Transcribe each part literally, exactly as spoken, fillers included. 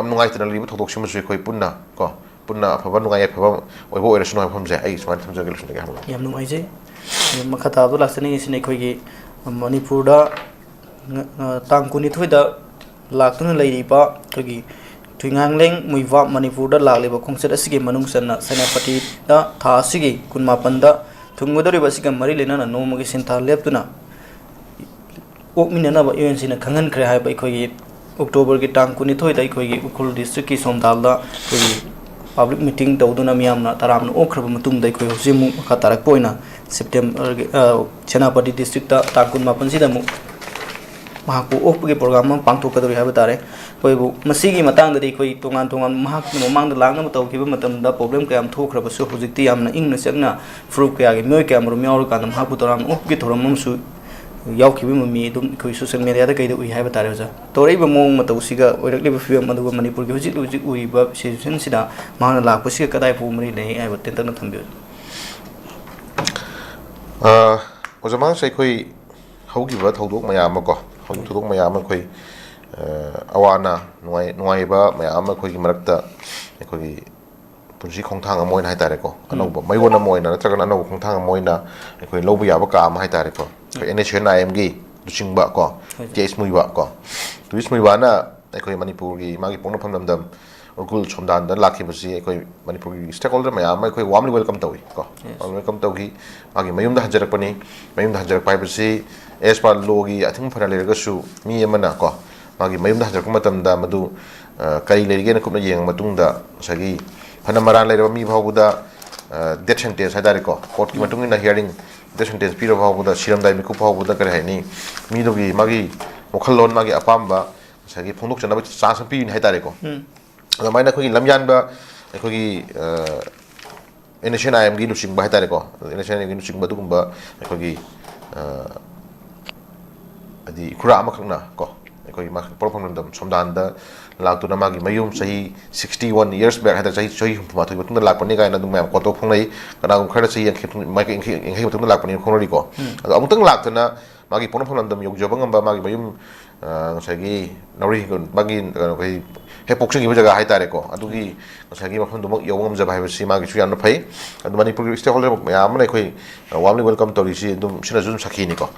ꯌꯥꯝ ꯅꯨꯡꯉꯥꯏꯇꯅ ꯂꯩꯔꯤꯕ ꯊꯧꯗꯣꯛꯁꯤꯃꯁꯨ ꯑꯩꯈꯣꯏ ꯄꯨꯟꯅ ꯀꯣ, ꯄꯨꯟꯅ ꯑꯐꯕ ꯅꯨꯡꯉꯥꯏ ꯌꯥꯏꯐꯕ ꯑꯣꯏꯕ ꯑꯣꯏꯔꯁꯅꯨ ꯍꯥꯏꯕ ꯋꯥꯐꯝꯁꯦ ꯑꯩ ꯁꯨꯃꯥꯏꯅ ꯊꯝꯖꯒꯦ, ꯂꯣꯏꯁꯤꯟꯖꯒꯦ ꯍꯥꯏꯕ꯫ ꯌꯥꯝ ꯅꯨꯡꯉꯥꯏꯖꯩ꯫ ꯑꯗꯣ ꯃꯈꯥ ꯇꯥꯕꯗ ꯂꯥꯛꯆꯅꯤꯡꯉꯤꯁꯤꯅ ꯑꯩꯈꯣꯏꯒꯤ ꯃꯅꯤꯄꯨꯔꯗ ꯉ-, ꯉ-, ꯇꯥꯡ ꯀꯨꯟꯅꯤꯊꯣꯏꯗ ꯂꯥꯛꯇꯨꯅ ꯂꯩꯔꯤꯕ ꯑꯩꯈꯣꯏꯒꯤ ꯊꯨꯏꯉꯥꯡꯂꯦꯡ ꯃꯨꯏꯕꯥ ꯃꯅꯤꯄꯨꯔꯗ ꯂꯥꯛꯂꯤꯕ ꯈꯣꯡꯆꯠ ꯑꯁꯤꯒꯤ ꯃꯅꯨꯡ ꯆꯟꯅ ꯁꯦꯅꯥꯄꯇꯤꯗ ꯊꯥ ꯑꯁꯤꯒꯤ ꯀꯨꯟꯃꯥꯄꯟꯗ ꯊꯨꯡꯒꯗꯧꯔꯤꯕ ꯑꯁꯤꯒ ꯃꯔꯤ ꯂꯩꯅꯅ ꯅꯣꯡꯃꯒꯤ ꯁꯤꯟꯊꯥ ꯂꯦꯞꯇꯨꯅ ꯑꯣꯛꯃꯤꯟꯅꯅꯕ ꯌꯨ ꯑꯦꯟ ꯁꯤꯅ ꯈꯪꯍꯟꯈ꯭ꯔꯦ ꯍꯥꯏꯕ ꯑꯩꯈꯣꯏꯒꯤ ꯑꯣꯛꯇꯣꯕꯔꯒꯤ ꯇꯥꯡ ꯀꯨꯟꯅꯤꯊꯣꯏꯗ ꯑꯩꯈꯣꯏꯒꯤ ꯎꯈ꯭ꯔꯨꯜ ꯗꯤꯁꯇ꯭ꯔꯤꯛꯀꯤ ꯁꯣꯝꯗꯥꯜꯗ ꯑꯩꯈꯣꯏꯒꯤ ꯄꯕ꯭ꯂꯤꯛ ꯃꯤꯇꯤꯡ ꯇꯧꯗꯨꯅ ꯃꯤꯌꯥꯝꯅ ꯇꯔꯥꯝꯅ ꯑꯣꯛꯈ꯭ꯔꯕ ꯃꯇꯨꯡꯗ ꯑꯩꯈꯣꯏ ꯍꯧꯖꯤꯛ ꯑꯃꯨꯛ ꯃꯈꯥ ꯇꯥꯔꯛꯄ ꯑꯣꯏꯅ ꯁꯦꯞꯇꯦꯝꯕꯔꯒꯤ, ꯑ, ꯁꯦꯅꯥꯄꯇꯤ ꯗꯤꯁꯇ꯭ꯔꯤꯛꯇ ꯇꯥꯡ ꯀꯨꯟꯃꯥꯄꯟꯁꯤꯗ ꯑꯃꯨꯛ ꯃꯍꯥꯛꯄꯨ ꯑꯣꯛꯄꯒꯤ ꯄ꯭ꯔꯣꯒ꯭ꯔꯥꯝ ꯑꯃ ꯄꯥꯡꯊꯣꯛꯀꯗꯧꯔꯤ ꯍꯥꯏꯕ ꯇꯥꯔꯦ꯫ ꯑꯩꯈꯣꯏꯕꯨ ꯃꯁꯤꯒꯤ ꯃꯇꯥꯡꯗꯗꯤ ꯑꯩꯈꯣꯏ ꯇꯣꯉꯥꯟ ꯇꯣꯉꯥꯟꯕ ꯃꯍꯥꯛꯅ ꯃꯃꯥꯡꯗ ꯂꯥꯛꯅꯕ ꯇꯧꯈꯤꯕ ꯃꯇꯝꯗ ꯄ꯭ꯔꯣꯕ꯭ꯂꯦꯝ ꯀꯌꯥ ꯑꯃ ꯊꯣꯛꯈ꯭ꯔꯕꯁꯨ ꯍꯧꯖꯤꯛꯇꯤ ꯌꯥꯝꯅ ꯏꯪꯅ ꯆꯤꯛꯅ ꯐꯨꯔꯨꯞ ꯀꯌꯥꯒꯤ ꯃꯤꯑꯣꯏ ꯀꯌꯥ ꯃꯔꯨꯝ ꯌꯥꯎꯔꯀꯥꯟꯗ ꯃꯍꯥꯛꯄꯨ ꯇꯔꯥꯝꯅ ꯑꯣꯛꯄꯒꯤ ꯊꯧꯔꯝ ꯑꯃꯁꯨ ꯌꯥꯎꯈꯤꯕ ꯃꯃꯤ ꯑꯗꯨꯝ ꯑꯩꯈꯣꯏ ꯁꯣꯁꯤꯌꯦꯜ ꯃꯦꯗꯤꯌꯥꯗ ꯀꯩꯗ ꯎꯏ ꯍꯥꯏꯕ ꯇꯥꯔꯦ ꯑꯣꯖꯥ꯫ ꯇꯧꯔꯛꯏꯕ ꯃꯑꯣꯡ ꯃꯇꯧꯁꯤꯒ ꯑꯣꯏꯔꯛꯂꯤꯕ ꯐꯤꯕꯝ ꯑꯗꯨꯒ ꯃꯅꯤꯄꯨꯔꯒꯤ ꯍꯧꯖꯤꯛ ꯍꯧꯖꯤꯛ ꯎꯔꯤꯕ ꯁꯤꯆꯨꯋꯦꯁꯟꯁꯤꯗ ꯃꯍꯥꯛꯅ ꯂꯥꯛꯄꯁꯤꯒ ꯀꯗꯥꯏ ꯐꯥꯎꯕ ꯃꯔꯤ ꯂꯩ ꯍꯥꯏꯕ ꯇꯦꯟꯇꯛꯅ ꯊꯝꯕꯤꯌꯨ꯫ ꯑ, ꯑꯣꯖꯥ, ꯃꯍꯥꯛꯁꯦ ꯑꯩꯈꯣꯏ ꯍꯧꯈꯤꯕ ꯊꯧꯗꯣꯛ ꯃꯌꯥꯝ ꯑꯃ ꯀꯣ, ꯍꯧꯈꯤꯕ ꯊꯧꯗꯣꯛ ꯃꯌꯥꯝ ꯑꯃ ꯑꯩꯈꯣꯏ, ꯑ, ꯑꯋꯥ ꯑꯅꯥ, ꯅꯨꯡꯉꯥꯏ-, ꯅꯨꯡꯉꯥꯏꯕ ꯃꯌꯥꯝ ꯑꯃ ꯑꯩꯈꯣꯏꯒꯤ ꯃꯔꯛꯇ ꯑꯩꯈꯣꯏꯒꯤ ꯄꯨꯟꯁꯤ ꯈꯣꯡꯊꯥꯡ ꯑꯃ ꯑꯣꯏꯅ ꯍꯥꯏꯇꯥꯔꯦꯀꯣ, ꯎꯝ꯫ ꯑꯅꯧꯕ ꯃꯌꯣꯟ ꯑꯃ ꯑꯣꯏꯅ ꯅꯠꯇ꯭ꯔꯒꯅ ꯑꯅꯧꯕ ꯈꯣꯡꯊꯥꯡ ꯑꯃ ꯑꯣꯏꯅ ꯑꯩꯈꯣꯏ ꯂꯧꯕ ꯌꯥꯕ ꯀꯥ ꯑꯃ ꯍꯥꯏꯇꯥꯔꯦꯀꯣ, ꯑꯩꯈꯣꯏ ꯎꯝ꯫ ꯑꯦꯟ ꯑꯦꯁ ꯌꯨ ꯑꯦꯟ ꯑꯥꯏ ꯑꯦꯝꯒꯤ ꯂꯨꯆꯤꯡꯕ ꯀꯣ, ꯍꯣꯏ, ꯁꯥꯔ꯫ ꯇꯤ ꯑꯩꯆ ꯃꯨꯏꯕ ꯀꯣ, ꯇꯤ ꯑꯩꯆ ꯃꯨꯏꯕꯅ ꯑꯩꯈꯣꯏ ꯃꯅꯤꯄꯨꯔꯒꯤ ꯃꯥꯒꯤ ꯄꯣꯛꯅꯐꯝ ꯂꯝꯗꯝ ꯎꯈ꯭ꯔꯨꯜ ꯁꯣꯝꯗꯥꯟꯗ ꯂꯥꯛꯈꯤꯕꯁꯤ ꯑꯩꯈꯣꯏ ꯃꯅꯤꯄꯨꯔꯒꯤ ꯁ꯭ꯇꯦꯛꯍꯣꯜꯗꯔ ꯃꯌꯥꯝ ꯑꯃ ꯑꯩꯈꯣꯏ ꯋꯥꯔꯝꯂꯤ ꯋꯦꯜꯀꯝ ꯇꯧꯏ ꯀꯣ꯫ ꯌꯦꯁ꯫ ꯋꯥꯔꯝꯂꯤ ꯋꯦꯜꯀꯝ ꯇꯧꯈꯤ꯫ ꯃꯥꯒꯤ ꯃꯌꯨꯝꯗ ꯍꯟꯖꯔꯛꯄꯅꯤ꯫ ꯃꯌꯨꯝꯗ ꯍꯟꯖꯔꯛꯄ ꯍꯥꯏꯕꯁꯤ ꯑꯦꯁ ꯄꯥꯔ ꯂꯣꯒꯤ ꯑꯊꯤꯡꯕ ꯐꯅ ꯂꯩꯔꯒꯁꯨ ꯃꯤ ꯑꯃꯅ ꯀꯣ, ꯃꯥꯒꯤ ꯃꯌꯨꯝꯗ ꯍꯟꯖꯔꯛꯄ ꯃꯇꯝꯗ ꯃꯗꯨ, ꯑ, ꯀꯔꯤ ꯂꯩꯔꯤꯒꯦꯅ ꯀꯨꯞꯅ ꯌꯦꯡꯉ ꯃꯇꯨꯡꯗ ꯉꯁꯥꯏꯒꯤ ꯐꯅ ꯃꯔꯥꯜ ꯂꯩꯔꯕ ꯃꯤ ꯐꯥꯎꯕꯗ, ꯑ, ꯗꯦꯠ ꯁꯦꯟꯇꯦꯟꯁ ꯍꯥꯏꯇꯥꯔꯦꯀꯣ, ꯀꯣꯔꯠꯀꯤ ꯎꯝ꯫ ꯃꯇꯨꯡ ꯏꯟꯅ ꯍꯤꯌꯥꯔꯤꯡ, ꯗꯦꯠ ꯁꯦꯟꯇꯦꯟꯁ ꯄꯤꯔꯕ ꯐꯥꯎꯕꯗ, ꯁꯤꯔꯝꯗꯥꯏ ꯃꯤꯀꯨꯞ ꯐꯥꯎꯕꯗ ꯀꯔꯤ ꯍꯥꯏꯅꯤ, ꯃꯤꯗꯨꯒꯤ ꯃꯥꯒꯤ ꯋꯥꯈꯜꯂꯣꯟ, ꯃꯥꯒꯤ ꯑꯄꯥꯝꯕ ꯉꯁꯥꯏꯒꯤ ꯐꯣꯡꯗꯣꯛꯆꯅꯕ ꯆꯥꯟꯁ ꯑꯃ ꯄꯤꯔꯤꯅꯤ ꯍꯥꯏꯇꯥꯔꯦꯀꯣ꯫ ꯎꯝ꯫ ꯑꯗꯨꯃꯥꯏꯅ ꯑꯩꯈꯣꯏꯒꯤ ꯂꯝꯌꯥꯟꯕ, ꯑꯩꯈꯣꯏꯒꯤ, ꯑ, ꯑꯦꯟ ꯑꯦꯁ ꯌꯨ ꯑꯦꯟ ꯑꯥꯏ ꯑꯦꯝꯒꯤ ꯂꯨꯆꯤꯡꯕ ꯍꯥꯏꯇꯥꯔꯦꯀꯣ, ꯑꯦꯟ ꯑꯦꯁ ꯌꯨ ꯑꯦꯟ ꯑꯥꯏ ꯑꯦꯝꯒꯤ ꯂꯨꯆꯤꯡꯕ ꯑꯗꯨꯒꯨꯝꯕ ꯑꯩꯈꯣꯏꯒꯤ, ꯑ, ꯍꯥꯏꯗꯤ ꯏꯈꯨꯔꯥ ꯑꯃꯈꯛꯅ ꯀꯣ, ꯑꯩꯈꯣꯏꯒꯤ ꯃꯥ ꯄꯣꯛꯅꯐꯝ ꯂꯝꯗꯝ ꯁꯣꯝꯗꯥꯟꯗ ꯂꯥꯛꯇꯨꯅ ꯃꯥꯒꯤ ꯃꯌꯨꯝ ꯆꯍꯤ sixty one years back ꯍꯥꯏꯇꯥꯔꯦ, ꯆꯍꯤ, ꯆꯍꯤ ꯍꯨꯝꯐꯨ ꯃꯥꯊꯣꯏꯒꯤ ꯃꯇꯨꯡꯗ ꯂꯥꯛꯄꯅꯤ ꯀꯥꯏꯅ ꯑꯗꯨꯝ ꯃꯌꯥꯝ ꯀꯣꯠ ꯇꯧ ꯐꯣꯡꯅꯩ꯫ ꯀꯅꯥꯒꯨꯝꯕ ꯈꯔꯅ ꯆꯍꯤ ꯌꯥꯡꯈꯩ ꯃꯇꯨꯡ-, ꯃꯥꯏꯀꯩ ꯌꯥꯡꯈꯩ, ꯌꯥꯡꯈꯩ ꯃꯇꯨꯡꯗ ꯂꯥꯛꯄꯅꯤꯅ ꯈꯣꯡꯅꯔꯤꯀꯣ꯫ ꯎꯝ꯫ ꯑꯗꯣ ꯑꯃꯨꯛꯇꯪ ꯂꯥꯛꯇꯅ ꯃꯥꯒꯤ ꯄꯣꯛꯅꯐꯝ ꯂꯝꯗꯝ ꯌꯧꯖꯕ ꯉꯝꯕ, ꯃꯥꯒꯤ ꯃꯌꯨꯝ ꯑ, ꯉꯁꯥꯏꯒꯤ ꯅꯥꯎꯔꯤ ꯃꯥꯒꯤ ꯀꯩꯅꯣ, ꯑꯩꯈꯣꯏ ꯍꯦꯛ ꯄꯣꯛꯆꯈꯤꯕ ꯖꯒꯥ ꯍꯥꯏꯇꯥꯔꯦꯀꯣ, ꯑꯗꯨꯒꯤ ꯉꯁꯥꯏꯒꯤ ꯃꯐꯝꯗꯨꯃꯛ ꯌꯧꯕ ꯉꯝꯖꯕ ꯍꯥꯏꯕꯁꯤ ꯃꯥꯒꯤꯁꯨ ꯌꯥꯝꯅ ꯐꯩ꯫ ꯑꯗꯨ ꯃꯅꯤꯄꯨꯔꯒꯤ stakeholder ꯃꯌꯥꯝ ꯑꯃꯅ ꯑꯩꯈꯣꯏ, ꯑ, warmly welcome ꯇꯧꯔꯤꯁꯤ ꯑꯗꯨꯝ ꯁꯤꯅꯁꯨ ꯑꯗꯨꯝ ꯁꯥꯈꯤꯅꯤꯀꯣ꯫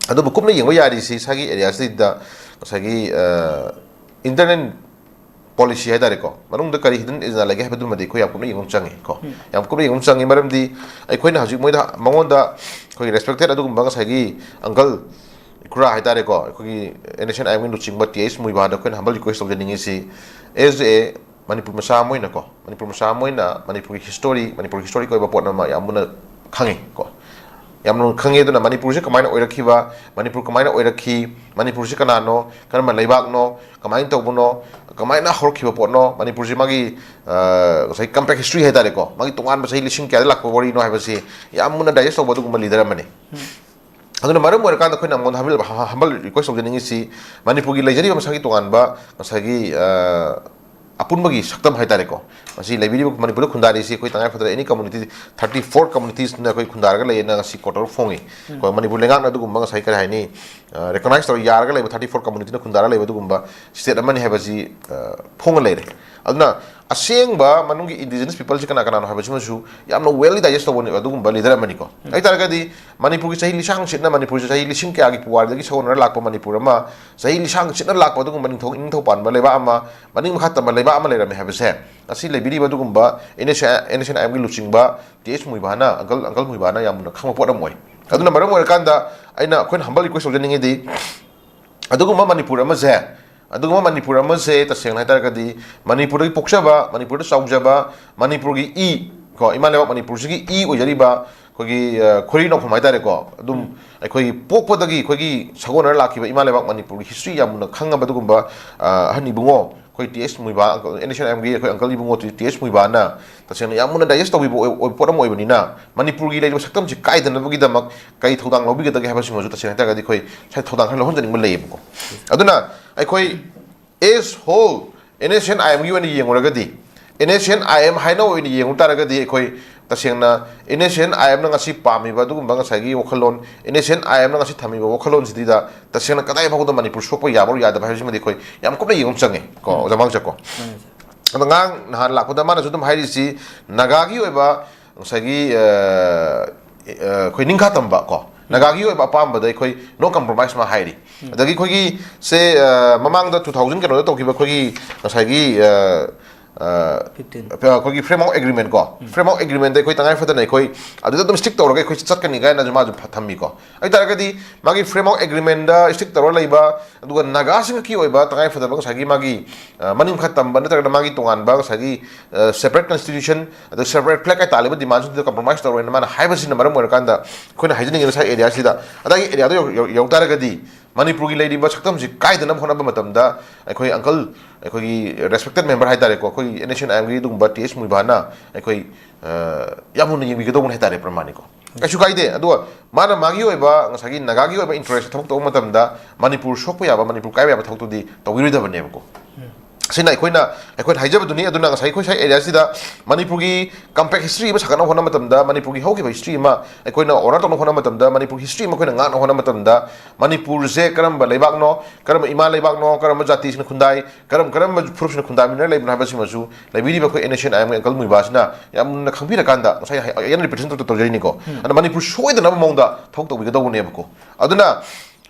ꯑꯗꯨꯕꯨ ꯀꯨꯞꯅ ꯌꯦꯡꯕ ꯌꯥꯔꯤꯁꯤ ꯏꯁꯥꯒꯤ area ꯁꯤꯗ ꯉꯁꯥꯏꯒꯤ, ꯑ, internal policy ꯍꯥꯏꯇꯥꯔꯦꯀꯣ, ꯃꯅꯨꯡꯗ ꯀꯔꯤ hidden agenda ꯂꯩꯒꯦ ꯍꯥꯏꯕꯗꯨꯃꯗꯤ ꯑꯩꯈꯣꯏ ꯌꯥꯝ ꯀꯨꯞꯅ ꯌꯦꯡꯕ ꯑꯃ ꯆꯪꯉꯤ ꯀꯣ꯫ ꯌꯥꯝ ꯀꯨꯞꯅ ꯌꯦꯡꯕ ꯑꯃ ꯆꯪꯉꯤ, ꯃꯔꯝꯗꯤ ꯑꯩꯈꯣꯏꯅ ꯍꯧꯖꯤꯛ ꯃꯣꯏꯗ, ꯃꯉꯣꯟꯗ ꯑꯩꯈꯣꯏꯒꯤ respected ꯑꯗꯨꯒꯨꯝꯕ ꯉꯁꯥꯏꯒꯤ uncle, ꯏꯈꯨꯔꯥ ꯍꯥꯏꯇꯥꯔꯦꯀꯣ, ꯑꯩꯈꯣꯏꯒꯤ N S C N I M ꯒꯤ ꯂꯨꯆꯤꯡꯕ ꯇꯤ ꯑꯩꯆ ꯃꯨꯏꯕꯥꯗ ꯑꯩꯈꯣꯏꯅ humble request ꯇꯧꯖꯅꯤꯡꯉꯤꯁꯤ, as a Manipur ꯃꯆꯥ ꯑꯃ ꯑꯣꯏꯅꯀꯣ, ꯃꯅꯤꯄꯨꯔ ꯃꯆꯥ ꯑꯃ ꯑꯣꯏꯅ ꯃꯅꯤꯄꯨꯔꯒꯤ history, ꯃꯅꯤꯄꯨꯔꯒꯤ historic ꯑꯣꯏꯕ ꯄꯣꯠ ꯑꯃ ꯌꯥꯝ ꯃꯨꯟꯅ ꯈꯪꯉꯤ ꯀꯣ꯫ ꯌꯥꯝ ꯃꯨꯟꯅ ꯈꯪꯉꯤ꯫ ꯑꯗꯨꯅ ꯃꯅꯤꯄꯨꯔꯁꯦ ꯀꯃꯥꯏꯅ ꯑꯣꯏꯔꯛꯈꯤꯕ, ꯃꯅꯤꯄꯨꯔ ꯀꯃꯥꯏꯅ ꯑꯣꯏꯔꯛꯈꯤ, ꯃꯅꯤꯄꯨꯔꯁꯤ ꯀꯅꯥꯅꯣ, ꯀꯔꯝꯕ ꯂꯩꯕꯥꯛꯅꯣ, ꯀꯃꯥꯏꯅ ꯇꯧꯕꯅꯣ, ꯀꯃꯥꯏꯅ ꯍꯧꯔꯛꯈꯤꯕ ꯄꯣꯠꯅꯣ, ꯃꯅꯤꯄꯨꯔꯁꯤ ꯃꯥꯒꯤ, ꯑ, ꯉꯁꯥꯏ compact history ꯍꯥꯏꯇꯥꯔꯦꯀꯣ, ꯃꯥꯒꯤ ꯇꯣꯉꯥꯟꯕ ꯆꯍꯤ ꯂꯤꯁꯤꯡ ꯀꯌꯥꯗ ꯂꯥꯛꯄ ꯋꯥꯔꯤꯅꯣ ꯍꯥꯏꯕꯁꯤ ꯌꯥꯝ ꯃꯨꯟꯅ digest ꯇꯧꯕ ꯑꯗꯨꯒꯨꯝꯕ leader ꯑꯃꯅꯤ꯫ ꯑꯗꯨꯅ ꯃꯔꯝ ꯑꯣꯏꯔꯀꯥꯟꯗ ꯑꯩꯈꯣꯏꯅ ꯃꯉꯣꯟꯗ humble, humble request ꯇꯧꯖꯅꯤꯡꯉꯤꯁꯤ, ꯃꯅꯤꯄꯨꯔꯒꯤ ꯂꯩꯖꯔꯤꯕ ꯃꯁꯥꯒꯤ ꯇꯣꯉꯥꯟꯕ ꯉꯁꯥꯏꯒꯤ, ꯑ, ꯑꯄꯨꯟꯕꯒꯤ ꯁꯛꯇꯝ ꯍꯥꯏꯇꯥꯔꯦꯀꯣ, ꯃꯁꯤ ꯂꯩꯕꯤꯔꯤꯕ ꯃꯅꯤꯄꯨꯔꯗ ꯈꯨꯟꯗꯥꯔꯤꯁꯤ ꯑꯩꯈꯣꯏ ꯇꯉꯥꯏ ꯐꯗꯅ any community, thirty four communitiesꯅ ꯑꯩꯈꯣꯏ ꯈꯨꯟꯗꯥꯔꯒ ꯂꯩꯌꯦꯅ ꯉꯁꯤ court ꯑꯣꯐ ꯐꯣꯡꯉꯤ꯫ ꯑꯩꯈꯣꯏ ꯃꯅꯤꯄꯨꯔ ꯂꯩꯉꯥꯛꯅ ꯑꯗꯨꯒꯨꯝꯕ ꯉꯁꯥꯏ ꯀꯔꯤ ꯍꯥꯏꯅꯤ, ꯑ, recognize ꯇꯧꯔ ꯌꯥꯔꯒ ꯂꯩꯕ thirty four communityꯅ ꯈꯨꯟꯗꯥꯔꯒ ꯂꯩꯕ ꯑꯗꯨꯒꯨꯝꯕ state ꯑꯃꯅꯤ ꯍꯥꯏꯕꯁꯤ, ꯑ, ꯐꯣꯡꯉ ꯂꯩꯔꯦ꯫ ꯑꯗꯨꯅ ꯑꯁꯦꯡꯕ ꯃꯅꯨꯡꯒꯤ indigenous peopleꯁꯤ ꯀꯅꯥ ꯀꯅꯥꯅꯣ ꯍꯥꯏꯕꯁꯤꯃꯁꯨ ꯌꯥꯝꯅ well digest ꯇꯧꯕ ꯑꯗꯨꯒꯨꯝꯕ leader ꯑꯃꯅꯤꯀꯣ꯫ ꯎꯝ꯫ ꯍꯥꯏ ꯇꯥꯔꯒꯗꯤ ꯃꯅꯤꯄꯨꯔꯒꯤ ꯆꯍꯤ ꯂꯤꯁꯥꯡ ꯁꯤꯠꯅ, ꯃꯅꯤꯄꯨꯔꯁꯤ ꯆꯍꯤ ꯂꯤꯁꯤꯡ ꯀꯌꯥꯒꯤ ꯄꯨꯋꯥꯔꯤꯗꯒꯤ ꯁꯧꯒꯠꯅꯔ ꯂꯥꯛꯄ ꯃꯅꯤꯄꯨꯔ ꯑꯃ, ꯆꯍꯤ ꯂꯤꯁꯥꯡ ꯁꯤꯠꯅ ꯂꯥꯛꯄ ꯑꯗꯨꯒꯨꯝꯕ ꯅꯤꯡꯊꯧ, ꯅꯤꯡꯊꯧ ꯄꯥꯟꯕ ꯂꯩꯕꯥꯛ ꯑꯃ, ꯃꯅꯤꯡ ꯃꯈꯥ ꯇꯝꯕ ꯂꯩꯕꯥꯛ ꯑꯃ ꯂꯩꯔꯝꯃꯦ ꯍꯥꯏꯕꯁꯦ ꯉꯁꯤ ꯂꯩꯕꯤꯔꯤꯕ ꯑꯗꯨꯒꯨꯝꯕ N S C, N S C N I Mꯒꯤ ꯂꯨꯆꯤꯡꯕ ꯇꯤ ꯑꯩꯆ ꯃꯨꯏꯕꯥꯅ, uncle, uncle ꯃꯨꯏꯕꯥꯅ ꯌꯥꯝꯅ ꯈꯪꯕ ꯄꯣꯠ ꯑꯃ ꯑꯣꯏ꯫ ꯑꯗꯨꯅ ꯃꯔꯝ ꯑꯣꯏꯔꯀꯥꯟꯗ ꯑꯩꯅ, ꯑꯩꯈꯣꯏꯅ humble request ꯇꯧꯖꯅꯤꯡꯉꯤꯗꯤ, ꯑꯗꯨꯒꯨꯝꯕ ꯃꯅꯤꯄꯨꯔ ꯑꯃꯁꯦ, ꯑꯗꯨꯒꯨꯝꯕ ꯃꯅꯤꯄꯨꯔ ꯑꯃꯁꯦ ꯇꯁꯦꯡꯅ ꯍꯥꯏꯇꯥꯔꯒꯗꯤ ꯃꯅꯤꯄꯨꯔꯗꯒꯤ ꯄꯣꯛꯆꯕ, ꯃꯅꯤꯄꯨꯔꯗ ꯆꯥꯎꯖꯕ, ꯃꯅꯤꯄꯨꯔꯒꯤ ꯏ ꯀꯣ, ꯏꯃꯥ ꯂꯩꯕꯥꯛ ꯃꯅꯤꯄꯨꯔꯁꯤꯒꯤ ꯏ ꯑꯣꯏꯖꯔꯤꯕ ꯑꯩꯈꯣꯏꯒꯤ, ꯑ, ꯈꯣꯏꯔꯤ ꯅꯧꯐꯝ ꯍꯥꯏꯇꯥꯔꯦꯀꯣ, ꯑꯗꯨꯝ ꯎꯝ꯫ ꯑꯩꯈꯣꯏꯒꯤ ꯄꯣꯛꯄꯗꯒꯤ ꯑꯩꯈꯣꯏꯒꯤ ꯁꯥꯒꯣꯟꯅꯔ ꯂꯥꯛꯈꯤꯕ ꯏꯃꯥ ꯂꯩꯕꯥꯛ ꯃꯅꯤꯄꯨꯔꯒꯤ history ꯌꯥꯝ ꯃꯨꯟꯅ ꯈꯪꯉꯕ ꯑꯗꯨꯒꯨꯝꯕ, ꯑ, ꯑꯍꯟ ꯏꯕꯨꯡꯉꯣ ꯑꯩꯈꯣꯏ T H Muiba, N S C N I Mꯒꯤ ꯑꯩꯈꯣꯏ uncle ꯏꯕꯨꯡꯉꯣ ꯇꯤ ꯑꯩꯆ ꯃꯨꯏꯕꯥꯅ ꯇꯁꯦꯡꯅ ꯌꯥꯝ ꯃꯨꯟꯅ digest ꯇꯧꯕꯤꯕ ꯑꯣꯏ-, ꯑꯣꯏꯕ ꯄꯣꯠ ꯑꯃ ꯑꯣꯏꯕꯅꯤꯅ ꯃꯅꯤꯄꯨꯔꯒꯤ ꯂꯩꯔꯤꯕ ꯁꯛꯇꯝꯁꯤ ꯀꯥꯏꯗꯅꯕꯒꯤꯗꯃꯛ ꯀꯔꯤ ꯊꯧꯗꯥꯡ ꯂꯧꯕꯤꯒꯗꯒꯦ ꯍꯥꯏꯕꯁꯤꯃꯁꯨ ꯇꯁꯦꯡꯅ ꯍꯥꯏꯇꯥꯔꯒꯗꯤ ꯑꯩꯈꯣꯏ ꯁꯥꯏ ꯊꯧꯗꯥꯡ ꯈꯔ ꯂꯧꯍꯟꯖꯅꯤꯡꯕ ꯂꯩꯌꯦꯕꯀꯣ꯫ ꯑꯗꯨꯅ ꯑꯩꯈꯣꯏ as whole N S C N I Mꯒꯤ ꯑꯣꯏꯅ ꯌꯦꯡꯉꯨꯔꯒꯗꯤ, N S C N I M ꯍꯥꯏꯅ ꯑꯣꯏꯅ ꯌꯦꯡꯉꯨ ꯇꯥꯔꯒꯗꯤ ꯑꯩꯈꯣꯏ ꯇꯁꯦꯡꯅ ꯑꯦꯟ ꯑꯦꯁ ꯑꯦꯟ ꯑꯥꯏ ꯑꯦꯝꯅ ꯉꯁꯤ ꯄꯥꯝꯃꯤꯕ ꯑꯗꯨꯒꯨꯝꯕ ꯉꯁꯥꯏꯒꯤ ꯋꯥꯈꯜꯂꯣꯟ, ꯑꯦꯟ ꯑꯦꯁ ꯑꯦꯟ ꯑꯥꯏ ꯑꯦꯝꯅ ꯉꯁꯤ ꯊꯝꯃꯤꯕ ꯋꯥꯈꯜꯂꯣꯟꯁꯤꯗ ꯇꯁꯦꯡꯅ ꯀꯗꯥꯏ ꯐꯥꯎꯕꯗ ꯃꯅꯤꯄꯨꯔ ꯁꯣꯛꯄ ꯌꯥꯕ꯭ꯔꯥ ꯌꯥꯗꯕ ꯍꯥꯏꯕꯁꯤꯃꯗꯤ ꯑꯩꯈꯣꯏ ꯌꯥꯝ ꯀꯨꯞꯅ ꯌꯦꯡꯕ ꯑꯃ ꯆꯪꯉꯦ ꯀꯣ, ꯑꯣꯖꯥ ꯃꯥꯡꯆꯥꯛ ꯀꯣ꯫ ꯑꯗꯣ ꯉꯔꯥꯡ ꯅꯍꯥꯟ ꯂꯥꯛꯄꯗ ꯃꯥꯅꯁꯨ ꯑꯗꯨꯝ ꯍꯥꯏꯔꯤꯁꯤ, ꯅꯥꯒꯥꯒꯤ ꯑꯣꯏꯕ ꯉꯁꯥꯏꯒꯤ, ꯑ, ꯑ, ꯑꯩꯈꯣꯏ ꯅꯤꯡꯈꯥ ꯇꯝꯕ ꯀꯣ, ꯅꯥꯒꯥꯒꯤ ꯑꯣꯏꯕ ꯑꯄꯥꯝꯕꯗ ꯑꯩꯈꯣꯏ no compromise ꯃꯥ ꯍꯥꯏꯔꯤ꯫ ꯑꯗꯒꯤ ꯑꯩꯈꯣꯏꯒꯤ ꯁꯦ, ꯑ, ꯃꯃꯥꯡꯗ two thousand ꯀꯩꯅꯣꯗ ꯇꯧꯈꯤꯕ ꯑꯩꯈꯣꯏꯒꯤ ꯉꯁꯥꯏꯒꯤ, ꯑ, ꯑ, ꯑꯩꯈꯣꯏꯒꯤ framework agreement ꯀꯣ, framework agreement ꯗ ꯑꯩꯈꯣꯏ ꯇꯉꯥꯏ ꯐꯗꯅ ꯑꯩꯈꯣꯏ ꯑꯗꯨꯗ ꯑꯗꯨꯝ stick ꯇꯧꯔꯒ ꯑꯩꯈꯣꯏ ꯆꯠꯀꯅꯤ ꯀꯥꯏꯅꯁꯨ ꯃꯥꯁꯨ ꯊꯝꯃꯤꯀꯣ꯫ ꯑꯗꯨ ꯑꯣꯏꯇꯥꯔꯒꯗꯤ ꯃꯥꯒꯤ framework agreement ꯗ stick ꯇꯧꯔ ꯂꯩꯕ, ꯑꯗꯨꯒ ꯅꯥꯒꯥꯁꯤꯡꯒꯤ ꯑꯣꯏꯕ ꯇꯉꯥꯏ ꯐꯗꯕ ꯉꯁꯥꯏꯒꯤ ꯃꯥꯒꯤ, ꯑ, ꯃꯅꯤꯡ ꯃꯈꯥ ꯇꯝꯕ ꯅꯠꯇ꯭ꯔꯒꯅ ꯃꯥꯒꯤ ꯇꯣꯉꯥꯟꯕ ꯉꯁꯥꯏꯒꯤ, ꯑ, separate constitution, ꯑꯗ separate flag ꯍꯥꯏ ꯇꯥꯜꯂꯤꯕ demand ꯁꯤꯡꯗꯨꯗ compromise ꯇꯧꯔꯣꯏꯅ ꯃꯥꯅ ꯍꯥꯏꯕꯁꯤꯅ ꯃꯔꯝ ꯑꯣꯏꯔꯀꯥꯟꯗ ꯑꯩꯈꯣꯏꯅ ꯍꯥꯏꯖꯅꯤꯡꯉꯤꯕ ꯉꯁꯥꯏ area ꯁꯤꯗ, ꯑꯗꯥꯏꯒꯤ area ꯗꯣ ꯌꯧ-, ꯌꯧ-, ꯌꯧ ꯇꯥꯔꯒꯗꯤ ꯃꯅꯤꯄꯨꯔꯒꯤ ꯂꯩꯔꯤꯕ ꯁꯛꯇꯝꯁꯤ ꯀꯥꯏꯗꯅꯕ ꯍꯣꯠꯅꯕ ꯃꯇꯝꯗ ꯑꯩꯈꯣꯏ uncle, ꯑꯩꯈꯣꯏꯒꯤ respected member ꯍꯥꯏ ꯇꯥꯔꯦꯀꯣ, ꯑꯩꯈꯣꯏꯒꯤ ꯑꯦꯟ ꯑꯦꯁ ꯑꯦꯟ ꯑꯥꯏ ꯑꯦꯝꯒꯤ ꯑꯗꯨꯒꯨꯝꯕ ꯇꯤ ꯑꯦꯁ ꯃꯨꯏꯕꯥꯅ ꯑꯩꯈꯣꯏ, ꯑ, ꯌꯥꯝ ꯃꯨꯟꯅ ꯌꯦꯡꯕꯤꯒꯗꯧꯕꯅꯤ ꯍꯥꯏ ꯇꯥꯔꯦ ꯄ꯭ꯔꯃꯥꯅꯤꯀꯣ꯫ ꯀꯩꯁꯨ ꯀꯥꯏꯗꯦ꯫ ꯑꯗꯨꯒ ꯃꯥꯅ ꯃꯥꯒꯤ ꯑꯣꯏꯕ ꯉꯁꯥꯏꯒꯤ ꯅꯥꯒꯥꯒꯤ ꯑꯣꯏꯕ interest ꯊꯕꯛ ꯇꯧꯕ ꯃꯇꯝꯗ ꯃꯅꯤꯄꯨꯔ ꯁꯣꯛꯄ ꯌꯥꯕ, ꯃꯅꯤꯄꯨꯔ ꯀꯥꯏꯕ ꯌꯥꯕ ꯊꯕꯛꯇꯨꯗꯤ ꯇꯧꯕꯤꯔꯣꯏꯗꯕꯅꯦꯕꯀꯣ꯫ ꯑꯁꯤꯅ ꯑꯩꯈꯣꯏꯅ, ꯑꯩꯈꯣꯏꯅ ꯍꯥꯏꯖꯕꯗꯨꯅꯤ꯫ ꯑꯗꯨꯅ ꯉꯁꯥꯏ ꯑꯩꯈꯣꯏ ꯁ꯭ꯋꯥꯏ area ꯁꯤꯗ ꯃꯅꯤꯄꯨꯔꯒꯤ compact history ꯑꯃ ꯁꯥꯒꯠꯅꯕ ꯍꯣꯠꯅꯕ ꯃꯇꯝꯗ, ꯃꯅꯤꯄꯨꯔꯒꯤ ꯍꯧꯈꯤꯕ history ꯑꯃ ꯑꯩꯈꯣꯏꯅ honour ꯇꯧꯅꯕ ꯍꯣꯠꯅꯕ ꯃꯇꯝꯗ, ꯃꯅꯤꯄꯨꯔꯒꯤ history ꯑꯃ ꯑꯩꯈꯣꯏꯅ ꯉꯥꯛꯅꯕ ꯍꯣꯠꯅꯕ ꯃꯇꯝꯗ, ꯃꯅꯤꯄꯨꯔꯁꯦ ꯀꯔꯝꯕ ꯂꯩꯕꯥꯛꯅꯣ, ꯀꯔꯝꯕ ꯏꯃꯥ ꯂꯩꯕꯥꯛꯅꯣ, ꯀꯔꯝꯕ ꯖꯥꯇꯤꯁꯤꯡꯅ ꯈꯨꯟꯗꯥꯏ, ꯀꯔꯝ ꯀꯔꯝꯕ ꯐꯨꯔꯨꯞꯁꯤꯡꯅ ꯈꯨꯟꯗꯥꯃꯤꯟꯅꯔ ꯂꯩꯕꯅꯣ ꯍꯥꯏꯕꯁꯤꯃꯁꯨ ꯂꯩꯕꯤꯔꯤꯕ ꯑꯩꯈꯣꯏ ꯑꯦꯟ ꯑꯦꯁ ꯑꯦꯟ ꯑꯥꯏ ꯑꯦꯝꯒꯤ uncle ꯃꯨꯏꯕꯥꯁꯤꯅ ꯌꯥꯝꯅ ꯈꯪꯕꯤꯔꯀꯥꯟꯗ ꯉꯁꯥꯏ ꯑꯩꯅ represent ꯇꯧ-, ꯇꯧꯖꯔꯤꯅꯤꯀꯣ꯫ ꯑꯗꯨꯅ ꯃꯅꯤꯄꯨꯔ ꯁꯣꯏꯗꯅꯕ ꯃꯑꯣꯡꯗ ꯊꯕꯛ ꯇꯧꯕꯤꯒꯗꯧꯕꯅꯦꯕꯀꯣ꯫ ꯑꯗꯨꯅ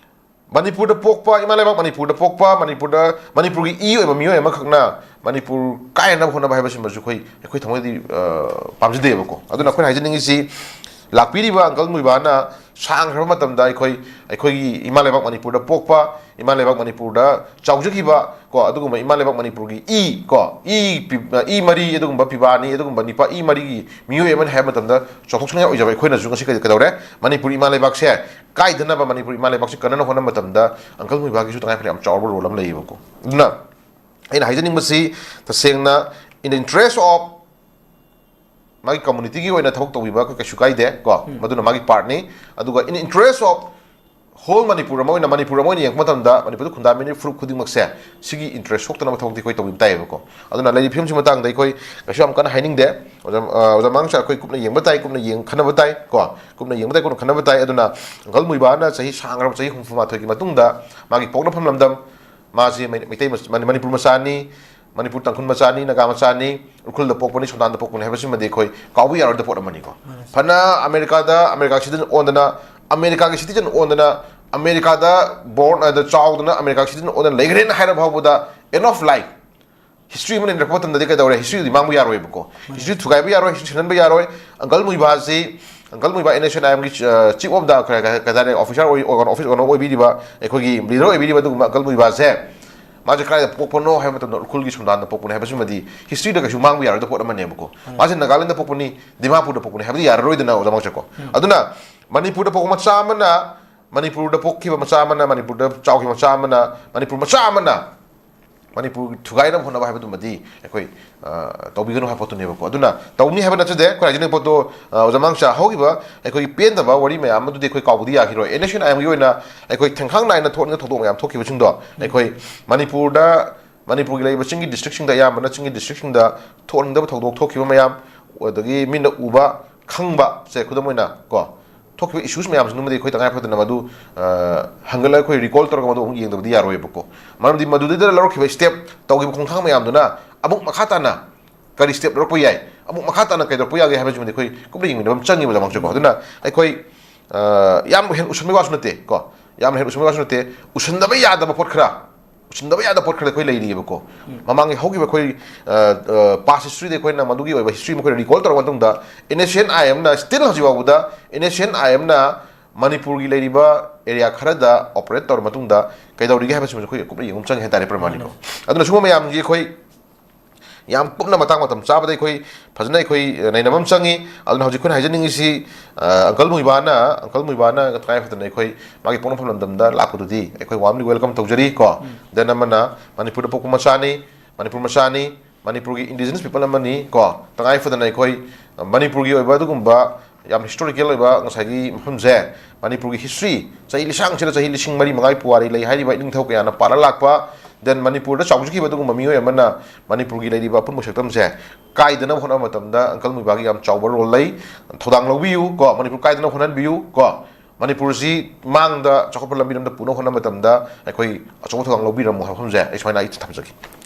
ꯃꯅꯤꯄꯨꯔꯗ ꯄꯣꯛꯄ, ꯏꯃꯥ ꯂꯩꯕꯥꯛ ꯃꯅꯤꯄꯨꯔꯗ ꯄꯣꯛꯄ, ꯃꯅꯤꯄꯨꯔꯗ, ꯃꯅꯤꯄꯨꯔꯒꯤ ꯏ ꯑꯣꯏꯕ ꯃꯤꯑꯣꯏ ꯑꯃꯈꯛꯅ ꯃꯅꯤꯄꯨꯔ ꯀꯥꯏꯅꯅꯕ ꯍꯣꯠꯅꯕ ꯍꯥꯏꯕꯁꯤꯃꯁꯨ ꯑꯩꯈꯣꯏ, ꯑꯩꯈꯣꯏ ꯊꯃꯣꯏꯗꯤ, ꯑ, ꯄꯥꯝꯖꯗꯦꯕꯀꯣ꯫ ꯑꯗꯨꯅ ꯑꯩꯈꯣꯏꯅ ꯍꯥꯏꯖꯅꯤꯡꯉꯤꯁꯤ, ꯂꯥꯛꯄꯤꯔꯤꯕ uncle ꯃꯨꯏꯕꯥꯅ ꯁꯥꯡꯈ꯭ꯔꯕ ꯃꯇꯝꯗ ꯑꯩꯈꯣꯏ, ꯑꯩꯈꯣꯏꯒꯤ ꯏꯃꯥ ꯂꯩꯕꯥꯛ ꯃꯅꯤꯄꯨꯔꯗ ꯄꯣꯛꯄ, ꯏꯃꯥ ꯂꯩꯕꯥꯛ ꯃꯅꯤꯄꯨꯔꯗ ꯆꯥꯎꯖꯈꯤꯕ ꯀꯣ, ꯑꯗꯨꯒꯨꯝꯕ ꯏꯃꯥ ꯂꯩꯕꯥꯛ ꯃꯅꯤꯄꯨꯔꯒꯤ ꯏ ꯀꯣ, ꯏ ꯄꯤ-, ꯏ ꯃꯔꯤ, ꯑꯗꯨꯒꯨꯝꯕ ꯄꯤꯕꯥꯅꯤ, ꯑꯗꯨꯒꯨꯝꯕ ꯅꯤꯄꯥ ꯏ ꯃꯔꯤꯒꯤ ꯃꯤꯑꯣꯏ ꯑꯃꯅꯤ ꯍꯥꯏꯕ ꯃꯇꯝꯗ ꯆꯥꯎꯊꯣꯛꯆꯅꯤꯡꯉꯥꯏ ꯑꯣꯏꯖꯕ ꯑꯩꯈꯣꯏꯅꯁꯨ ꯉꯁꯤ ꯀꯩ-, ꯀꯩꯗꯧꯔꯦ? ꯃꯅꯤꯄꯨꯔ ꯏꯃꯥ ꯂꯩꯕꯥꯛꯁꯦ ꯀꯥꯏꯗꯅꯕ, ꯃꯅꯤꯄꯨꯔ ꯏꯃꯥ ꯂꯩꯕꯥꯛꯁꯦ ꯀꯟꯅꯅꯕ ꯍꯣꯠꯅꯕ ꯃꯇꯝꯗ uncle ꯃꯨꯏꯕꯥꯒꯤꯁꯨ ꯇꯉꯥꯏ ꯐꯗꯅ ꯌꯥꯝ ꯆꯥꯎꯔꯕ role ꯑꯃ ꯂꯩꯌꯦꯕꯀꯣ꯫ ꯑꯗꯨꯅ ꯑꯩꯅ ꯍꯥꯏꯖꯅꯤꯡꯕꯁꯤ, ꯇꯁꯦꯡꯅ, in the interest of ꯃꯥꯒꯤ community ꯒꯤ ꯑꯣꯏꯅ ꯊꯕꯛ ꯇꯧꯕꯤꯕ ꯑꯩꯈꯣꯏ ꯀꯩꯁꯨ ꯀꯥꯏꯗꯦ ꯀꯣ, ꯃꯗꯨꯅ ꯃꯥꯒꯤ part ꯅꯤ꯫ ꯑꯗꯨꯒ in interest of whole Manipur ꯑꯃ ꯑꯣꯏꯅ, ꯃꯅꯤꯄꯨꯔ ꯑꯃ ꯑꯣꯏꯅ ꯌꯦꯡꯕ ꯃꯇꯝꯗ ꯃꯅꯤꯄꯨꯔꯗ ꯈꯨꯟꯗꯥꯃꯤꯟꯅꯔꯤꯕ ꯐꯨꯔꯨꯞ ꯈꯨꯗꯤꯡꯃꯛꯁꯦ ꯁꯤꯒꯤ ꯏꯟꯇꯔꯦꯁ ꯁꯣꯛꯇꯅꯕ ꯊꯕꯛꯇꯤ ꯑꯩꯈꯣꯏ ꯇꯧꯕꯤꯕ ꯇꯥꯏꯌꯦꯕꯀꯣ꯫ ꯑꯗꯨꯅ ꯂꯩꯔꯤꯕ ꯐꯤꯕꯝꯁꯤ ꯃꯇꯥꯡꯗ ꯑꯩꯈꯣꯏ ꯀꯩꯁꯨ ꯌꯥꯝ ꯀꯟꯅ ꯍꯥꯏꯅꯤꯡꯗꯦ꯫ ꯑꯣꯖꯥ ꯑ, ꯑꯣꯖꯥ ꯃꯥꯡꯁꯥ ꯑꯩꯈꯣꯏ ꯀꯨꯞꯅ ꯌꯦꯡꯕ ꯇꯥꯏ, ꯀꯨꯞꯅ ꯌꯦꯡ ꯈꯟꯅꯕ ꯇꯥꯏ ꯀꯣ, ꯀꯨꯞꯅ ꯌꯦꯡꯕ ꯇꯥꯏ, ꯀꯨꯞꯅ ꯈꯟꯅꯕ ꯇꯥꯏ꯫ ꯑꯗꯨꯅ ꯑꯪꯀꯜ ꯃꯨꯏꯕꯥꯅ ꯆꯍꯤ ꯁꯥꯡꯈ꯭ꯔꯕ, ꯆꯍꯤ ꯍꯨꯝꯐꯨ ꯃꯥꯊꯣꯏꯒꯤ ꯃꯇꯨꯡꯗ ꯃꯥꯒꯤ ꯄꯣꯛꯅꯐꯝ ꯂꯝꯗꯝ, ꯃꯥꯁꯤ ꯃꯩ- ꯃꯩꯇꯩ ꯃꯆꯥ- ꯃꯅꯤ- ꯃꯅꯤꯄꯨꯔ ꯃꯆꯥꯅꯤ, ꯃꯅꯤꯄꯨꯔ ꯇꯥꯡꯈꯨꯜ ꯃꯆꯥꯅꯤ, ꯅꯥꯒꯥ ꯃꯆꯥꯅꯤ, ꯎꯈ꯭ꯔꯨꯜꯗ ꯄꯣꯛꯄꯅꯤ, ꯁꯣꯝꯅꯥꯟꯗ ꯄꯣꯛꯄꯅꯤ ꯍꯥꯏꯕꯁꯤꯃꯗꯤ ꯑꯩꯈꯣꯏ ꯀꯥꯎꯕ ꯌꯥꯔꯣꯏꯗꯕ ꯄꯣꯠ ꯑꯃꯅꯤꯀꯣ꯫ ꯐꯅ ꯑꯃꯦꯔꯤꯀꯥꯗ, ꯑꯃꯦꯔꯤꯀꯥ ꯁꯤꯇꯤꯖꯟ ꯑꯣꯟꯗꯅ, ꯑꯃꯦꯔꯤꯀꯥꯒꯤ ꯁꯤꯇꯤꯖꯟ ꯑꯣꯟꯗꯅ, ꯑꯃꯦꯔꯤꯀꯥꯗ ꯕꯣꯔꯟ ꯑꯗ ꯆꯥꯎꯗꯅ ꯑꯃꯦꯔꯤꯀꯥꯒꯤ ꯁꯤꯇꯤꯖꯟ ꯑꯣꯟꯗꯅ ꯂꯩꯈ꯭ꯔꯦꯅ ꯍꯥꯏꯔꯕ ꯐꯥꯎꯕꯗ, end of life, ꯍꯤꯁꯇ꯭ꯔꯤ ꯑꯃ ꯂꯩꯅꯔꯛꯄ ꯃꯇꯝꯗꯗꯤ ꯀꯩꯗꯧꯔꯦ? ꯍꯤꯁꯇ꯭ꯔꯤꯗꯨꯗꯤ ꯃꯥꯡꯕ ꯌꯥꯔꯣꯏꯕꯀꯣ꯫ ꯍꯤꯁꯇ꯭ꯔꯤ ꯊꯨꯒꯥꯏꯕ ꯌꯥꯔꯣꯏ, ꯍꯤꯁꯇ꯭ꯔꯤ ꯁꯤꯟꯍꯟꯕ ꯌꯥꯔꯣꯏ꯫ ꯑꯪꯀꯜ ꯃꯨꯏꯕꯥꯁꯤ, ꯑꯪꯀꯜ ꯃꯨꯏꯕꯥ ꯑꯦꯟ ꯑꯦꯁ ꯑꯦꯟ ꯑꯥꯏ ꯑꯦꯝꯒꯤ ꯆꯤꯐ ꯑꯣꯐ ꯗ ꯀꯩ ꯍꯥꯏꯇꯥꯔꯦ, ꯑꯣꯐꯤꯁꯥꯔ ꯑꯣꯏ, ꯑꯣꯐꯤꯁ ꯑꯣꯏꯅ ꯑꯣꯏꯕꯤꯔꯤꯕ, ꯑꯩꯈꯣꯏꯒꯤ ꯂꯤꯗꯔ ꯑꯣꯏꯕꯤꯔꯤꯕ ꯑꯗꯨꯒꯨꯝꯕ ꯑꯪꯀꯜ ꯃꯨꯏꯕꯥꯁꯦ, ꯃꯥꯁꯦ ꯀꯗꯥꯏꯗ ꯄꯣꯛꯄꯅꯣ ꯍꯥꯏꯕ ꯃꯇꯝꯗ ꯎꯈ꯭ꯔꯨꯜꯒꯤ ꯁꯣꯝꯗꯥꯟꯗ ꯄꯣꯛꯄꯅꯦ ꯍꯥꯏꯕꯁꯤꯃꯗꯤ ꯍꯤꯁꯇ꯭ꯔꯤꯗ ꯀꯩꯁꯨ ꯃꯥꯡꯕ ꯌꯥꯔꯣꯏꯗꯕ ꯄꯣꯠ ꯑꯃꯅꯦꯕꯀꯣ꯫ ꯃꯥꯁꯦ ꯅꯥꯒꯥꯂꯦꯟꯗ ꯄꯣꯛꯄꯅꯤ, ꯗꯤꯃꯥꯄꯨꯔꯗ ꯄꯣꯛꯄꯅꯤ ꯍꯥꯏꯕꯗꯤ ꯌꯥꯔꯔꯣꯏꯗꯅ, ꯑꯣꯖꯥ ꯃꯥꯡꯁꯥꯀꯣ꯫ ꯑꯗꯨꯅ ꯃꯅꯤꯄꯨꯔꯗ ꯄꯣꯛꯄ ꯃꯆꯥ ꯑꯃꯅ, ꯃꯅꯤꯄꯨꯔꯗ ꯄꯣꯛꯈꯤꯕ ꯃꯆꯥ ꯑꯃꯅ, ꯃꯅꯤꯄꯨꯔꯗ ꯆꯥꯎꯈꯤꯕ ꯃꯆꯥ ꯑꯃꯅ, ꯃꯅꯤꯄꯨꯔ ꯃꯆꯥ ꯑꯃꯅ ꯃꯅꯤꯄꯨꯔ ꯊꯨꯒꯥꯏꯅꯕ ꯍꯣꯠꯅꯕ ꯍꯥꯏꯕꯗꯨꯃꯗꯤ ꯑꯩꯈꯣꯏ, ꯑ, ꯇꯧꯕꯤꯒꯅꯨ ꯍꯥꯏꯕ ꯄꯣꯠꯇꯨꯅꯦꯕꯀꯣ꯫ ꯑꯗꯨꯅ ꯇꯧꯅꯤ ꯍꯥꯏꯕ ꯅꯠꯆꯗꯦ꯫ ꯑꯩꯈꯣꯏ ꯍꯥꯏꯖꯅꯤꯡꯕ ꯄꯣꯠꯇꯣ, ꯑ, ꯑꯣꯖꯥ ꯃꯥꯡꯁꯥ ꯍꯧꯈꯤꯕ ꯑꯩꯈꯣꯏꯒꯤ ꯄꯦꯟꯗꯕ ꯋꯥꯔꯤ ꯃꯌꯥꯝ ꯑꯃꯗꯨꯗꯤ ꯑꯩꯈꯣꯏ ꯀꯥꯎꯕꯗꯤ ꯌꯥꯈꯤꯔꯣꯏ꯫ ꯑꯦꯟ ꯑꯦꯁ ꯑꯦꯟ ꯑꯥꯏ ꯑꯦꯝꯒꯤ ꯑꯣꯏꯅ ꯑꯩꯈꯣꯏ ꯊꯦꯡꯈꯥꯡ ꯅꯥꯏꯅ ꯊꯣꯛꯅꯤꯡꯕ ꯊꯧꯗꯣꯛ ꯃꯌꯥꯝ ꯊꯣꯛꯈꯤꯕꯁꯤꯡꯗꯣ ꯑꯩꯈꯣꯏ ꯃꯅꯤꯄꯨꯔꯗ, ꯃꯅꯤꯄꯨꯔꯒꯤ ꯂꯩꯔꯤꯕ ꯆꯤꯡꯒꯤ ꯗꯤꯁꯇ꯭ꯔꯤꯛꯁꯤꯡꯗ, ꯑꯌꯥꯝꯕꯅ ꯆꯤꯡꯒꯤ ꯗꯤꯁꯇ꯭ꯔꯤꯛꯁꯤꯡꯗ ꯊꯣꯛꯍꯟꯅꯤꯡꯗꯕ ꯊꯧꯗꯣꯛ ꯊꯣꯛꯈꯤꯕ ꯃꯌꯥꯝ, ꯑꯗꯒꯤ ꯃꯤꯠꯅ ꯎꯕ, ꯈꯪꯕ, ꯁꯦ, ꯈꯨꯗꯝ ꯑꯣꯏꯅ ꯀꯣ, ꯊꯣꯛꯈꯤꯕ ꯏꯁꯨꯁ ꯃꯌꯥꯝꯁꯤꯡꯗꯨꯃꯗꯤ ꯑꯩꯈꯣꯏ ꯇꯉꯥꯏ ꯐꯗꯅ ꯃꯗꯨ, ꯑ, ꯍꯟꯒꯠꯂꯒ ꯑꯩꯈꯣꯏ ꯔꯤꯀꯣꯜ ꯇꯧꯔꯒ ꯃꯗꯨ ꯑꯃꯨꯛ ꯌꯦꯡꯗꯕꯗꯤ ꯌꯥꯔꯣꯏꯕꯀꯣ꯫ ꯃꯔꯝꯗꯤ ꯃꯗꯨꯗꯩꯗ ꯂꯧꯔꯛꯈꯤꯕ ꯁ꯭ꯇꯦꯞ, ꯇꯧꯈꯤꯕ ꯈꯣꯡꯊꯥꯡ ꯃꯌꯥꯝꯗꯨꯅ ꯑꯃꯨꯛ ꯃꯈꯥ ꯇꯥꯅ ꯀꯔꯤ ꯁ꯭ꯇꯦꯞ ꯂꯧꯔꯛꯄ ꯌꯥꯏ, ꯑꯃꯨꯛ ꯃꯈꯥ ꯇꯥꯅ ꯀꯩꯗꯧꯔꯛꯄ ꯌꯥꯒꯦ ꯍꯥꯏꯕꯁꯤꯃꯗꯤ ꯑꯩꯈꯣꯏ ꯀꯨꯞꯅ ꯌꯦꯡꯃꯤꯟꯅꯕ ꯑꯃ ꯆꯪꯉꯤꯕ ꯂꯝꯃꯛꯁꯦꯀꯣ꯫ ꯑꯗꯨꯅ ꯑꯩꯈꯣꯏ, ꯑ, ꯌꯥꯝ ꯍꯦꯟꯅ ꯎꯁꯟꯕꯒꯤ ꯋꯥꯁꯨ ꯅꯠꯇꯦ ꯀꯣ, ꯌꯥꯝ ꯍꯦꯟꯅ ꯎꯁꯟꯕꯒꯤ ꯋꯥꯁꯨ ꯅꯠꯇꯦ, ꯎꯁꯟꯗꯕ ꯌꯥꯗꯕ ꯄꯣꯠ ꯈꯔ, ꯎꯁꯟꯗꯕ ꯌꯥꯗꯕ ꯄꯣꯠ ꯈꯔ ꯑꯩꯈꯣꯏ ꯂꯩꯔꯤꯑꯕꯀꯣ꯫ ꯃꯃꯥꯡꯒꯤ ꯍꯧꯈꯤꯕ ꯑꯩꯈꯣꯏ, ꯑ, ꯑ, ꯄꯥꯁ ꯍꯤꯁꯇ꯭ꯔꯤꯗ ꯑꯩꯈꯣꯏꯅ ꯃꯗꯨꯒꯤ ꯑꯣꯏꯕ ꯍꯤꯁꯇ꯭ꯔꯤ ꯑꯃ ꯑꯩꯈꯣꯏꯅ ꯔꯤꯀꯣꯜ ꯇꯧꯔꯕ ꯃꯇꯨꯡꯗ, ꯑꯦꯟ ꯑꯦꯁ ꯑꯦꯟ ꯑꯥꯏ ꯑꯦꯝꯅ still ꯍꯧꯖꯤꯛ ꯐꯥꯎꯕꯗ ꯑꯦꯟ ꯑꯦꯁ ꯑꯦꯟ ꯑꯥꯏ ꯑꯦꯝꯅ ꯃꯅꯤꯄꯨꯔꯒꯤ ꯂꯩꯔꯤꯕ ꯑꯦꯔꯤꯌꯥ ꯈꯔꯗ ꯑꯣꯄꯔꯦꯠ ꯇꯧꯔ ꯃꯇꯨꯡꯗ ꯀꯩꯗꯧꯔꯤꯒꯦ ꯍꯥꯏꯕꯁꯤꯃꯁꯨ ꯑꯩꯈꯣꯏ ꯀꯨꯞꯅ ꯌꯦꯡꯕ ꯑꯃ ꯆꯪꯉꯦ ꯍꯥꯏꯇꯥꯔꯦ, ꯄ꯭ꯔꯃꯥꯅꯤꯀꯣ꯫ ꯑꯗꯨꯅ ꯁꯤꯒꯨꯝꯕ ꯃꯌꯥꯝꯁꯤ ꯑꯩꯈꯣꯏ ꯌꯥꯝ ꯀꯨꯞꯅ ꯃꯇꯥꯡ ꯃꯇꯝ ꯆꯥꯕꯗ ꯑꯩꯈꯣꯏ ꯐꯖꯅ ꯑꯩꯈꯣꯏ, ꯑ, ꯅꯩꯅꯕ ꯑꯃ ꯆꯪꯉꯤ꯫ ꯑꯗꯨꯅ ꯍꯧꯖꯤꯛ ꯑꯩꯈꯣꯏꯅ ꯍꯥꯏꯖꯅꯤꯡꯉꯤꯁꯤ, ꯑ, ꯑꯪꯀꯜ ꯃꯨꯏꯕꯥꯅ, ꯑꯪꯀꯜ ꯃꯨꯏꯕꯥꯅ ꯇꯉꯥꯏ ꯐꯗꯅ ꯑꯩꯈꯣꯏ ꯃꯥꯒꯤ ꯄꯣꯛꯅꯐꯝ ꯂꯝꯗꯝꯗ ꯂꯥꯛꯄꯗꯨꯗꯤ ꯑꯩꯈꯣꯏ warmly welcome ꯇꯧꯖꯔꯤ ꯀꯣ꯫ ꯗꯦꯟ ꯑꯃꯅ ꯃꯅꯤꯄꯨꯔꯗ ꯄꯣꯛꯄ ꯃꯆꯥꯅꯤ, ꯃꯅꯤꯄꯨꯔ ꯃꯆꯥꯅꯤ, ꯃꯅꯤꯄꯨꯔꯒꯤ ꯏꯟꯗꯤꯖꯤꯅꯁ ꯄꯤꯄꯜ ꯑꯃꯅꯤ ꯀꯣ꯫ ꯇꯉꯥꯏ ꯐꯗꯅ ꯑꯩꯈꯣꯏ ꯃꯅꯤꯄꯨꯔꯒꯤ ꯑꯣꯏꯕ ꯑꯗꯨꯒꯨꯝꯕ ꯌꯥꯝ ꯍꯤꯁꯇꯣꯔꯤꯀꯦꯜ ꯑꯣꯏꯕ ꯉꯁꯥꯏꯒꯤ ꯃꯐꯝꯁꯦ, ꯃꯅꯤꯄꯨꯔꯒꯤ ꯍꯤꯁꯇ꯭ꯔꯤ, ꯆꯍꯤ ꯂꯤꯁꯥꯡꯁꯤꯗ, ꯆꯍꯤ ꯂꯤꯁꯤꯡ ꯃꯔꯤ ꯃꯉꯥꯒꯤ ꯄꯨꯋꯥꯔꯤ ꯂꯩ ꯍꯥꯏꯔꯤꯕ ꯏꯅꯤꯡꯊꯧ ꯀꯌꯥꯅ ꯄꯥꯜꯂ ꯂꯥꯛꯄ, then ꯃꯅꯤꯄꯨꯔꯗ ꯆꯥꯎꯖꯈꯤꯕ ꯑꯗꯨꯒꯨꯝꯕ ꯃꯤꯑꯣꯏ ꯑꯃꯅ ꯃꯅꯤꯄꯨꯔꯒꯤ ꯂꯩꯔꯤꯕ ꯑꯄꯨꯟꯕ ꯁꯛꯇꯝꯁꯦ ꯀꯥꯏꯗꯅꯕ ꯍꯣꯠꯅꯕ ꯃꯇꯝꯗ ꯑꯪꯀꯜ ꯃꯨꯏꯕꯥꯒꯤ ꯌꯥꯝ ꯆꯥꯎꯕ ꯔꯣꯜ ꯂꯩ꯫ ꯊꯧꯗꯥꯡ ꯂꯧꯕꯤꯌꯨ ꯀꯣ, ꯃꯅꯤꯄꯨꯔ ꯀꯥꯏꯗꯅꯕ ꯍꯣꯠꯅꯕꯤꯌꯨ ꯀꯣ꯫ ꯃꯅꯤꯄꯨꯔꯁꯤ ꯃꯥꯡꯗ ꯆꯥꯎꯈꯠꯄ ꯂꯝꯕꯤꯔꯣꯝꯗ ꯄꯨꯅꯕ ꯍꯣꯠꯅꯕ ꯃꯇꯝꯗ ꯑꯩꯈꯣꯏ ꯑꯆꯧꯕ ꯊꯧꯗꯥꯡ ꯂꯧꯕꯤꯔꯝꯃꯨ ꯍꯥꯏꯕ ꯋꯥꯐꯝꯁꯦ ꯑꯩ ꯁꯨꯃꯥꯏꯅ ꯑꯩ ꯊꯝꯖꯒꯦ꯫